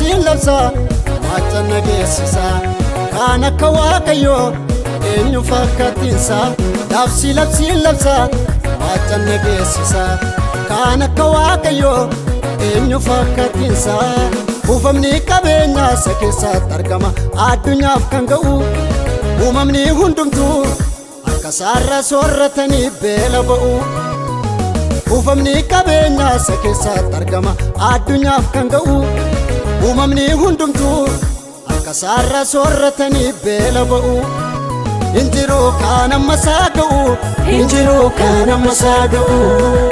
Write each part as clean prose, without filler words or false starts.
labsiin labsa macha nageessisa kaan akka waaqayyoo eenyu fakkaatiinsa labsi labsiin labsa macha nageessisa kaan akka waaqayyoo eenyu fakkaatiinsa kuufamni qabeenyaa isa keessatti argama addunyaaf kan ga'u uumamni hundumtuu harka isaarra soorratanii beela ba'u. Kuufamni qabeenyaa isa keessatti argama addunyaaf kan ga'u uumamni hundumtuu harka isaarra soorratanii beela ba'u. Injiru kaan amma isaa ga'u Injiru kaan amma isaa ga'u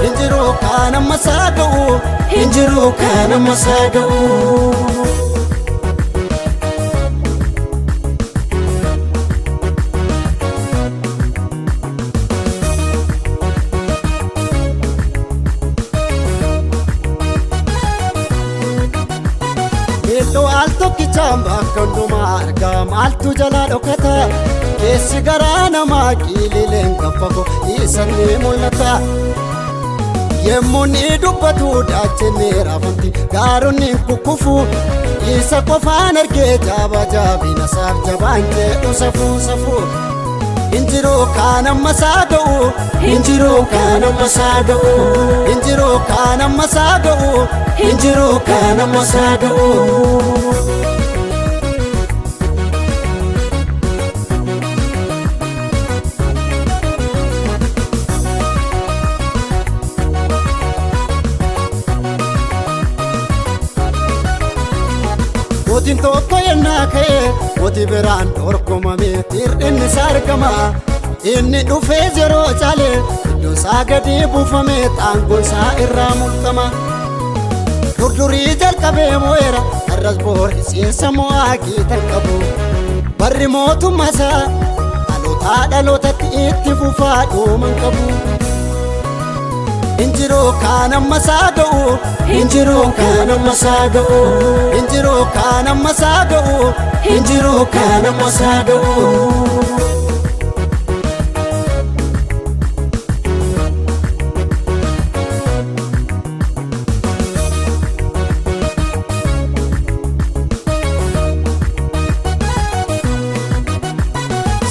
injiru kaan amma isaa ga'u Injiru kaan amma isaa ga'u. Iddoo al tokkichaan bakka hundumaa argaa maaltu jalaa dhokata keessi garaa namaa qilileen gaffago isan ni mul'ata. Yemmuu ni dubbatu daacheen ni raafamti gaaronni kukkufu isa qofaan argee jaaba jaabina isaaf jabaan jedhu safuu safuu. Injiru kaan amma isaa ga'u Injiru kaan amma isaa ga'u injiru kaan amma isaa ga'u Injiru kaan amma isaa ga'u. Mootiin tokko yennaa ka'e mootii biraan dorgomame hir'inni isaa argama. Inni dhufee yeroo caale iddoon isaa gadi buufame xaangoon isaa irraa mulqama. Durdurii jalqabee mo'eera har'as boorisiinsa mo'aa giitan qabu. Barri mootummaa isaa dhalootaa dhalootatti itti fufaa dhuman qabu. Injiru kaan amma isaa ga'u Injiru kaan amma isaa ga'u injiru kaan amma isaa ga'u Injiru kaan amma isaa ga'u.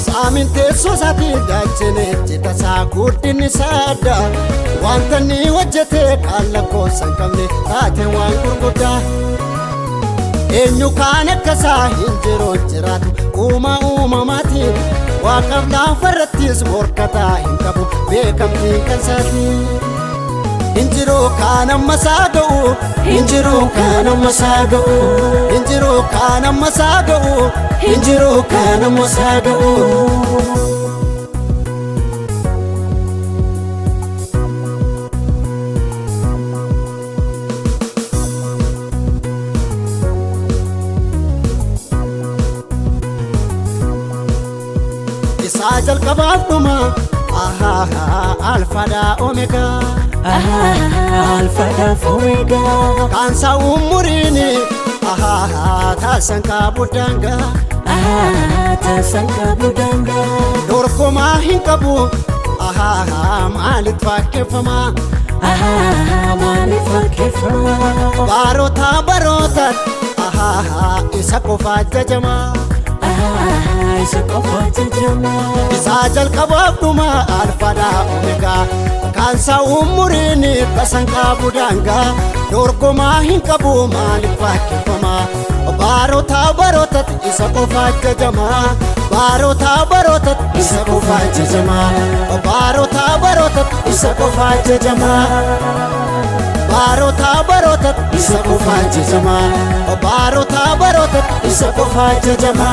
Saamin teessoo isaatii daacheen ejjeta isaa guddinni isaa adda wanta inni hojjete kan lakkoofsa hin qabne taate waan gurguddaa. Eenyu kaan akka isaa hin jiru hin jiraatu uumaa uumamaati waaqaaf lafa irrattis morkataa hin qabu beekamtiin kan isaati. Injiru kaan amma isaa ga'u Injiru kaan amma isaa ga'u injiru kaan amma isaa ga'u Injiru kaan amma isaa ga'u. Isaa jalqabaaf dhuma alfaadhaa omeegaa. Alfaadhaaf omeegaa Kaansaa umuriini taasan qabu daangaa Taasan qabu daangaa dorgomaa hin qabu maaliif fakkeeffama Maaliif fakkeeffama baroota baroota isa qofa jajama Isa qofa jajama isaa jalqabaaf dhuma alfaadhaa omeegaa kaansaa umuriini taasan qabu daangaa dorgomaa hin qabu maaliif fakkeeffama baroota barootatti isa qofa jajama baroota barootatti isa qofa jajama baroota barootatti isa qofa jajama baroota barootatti isa qofa jajama baroota barootatti isa qofa jajama.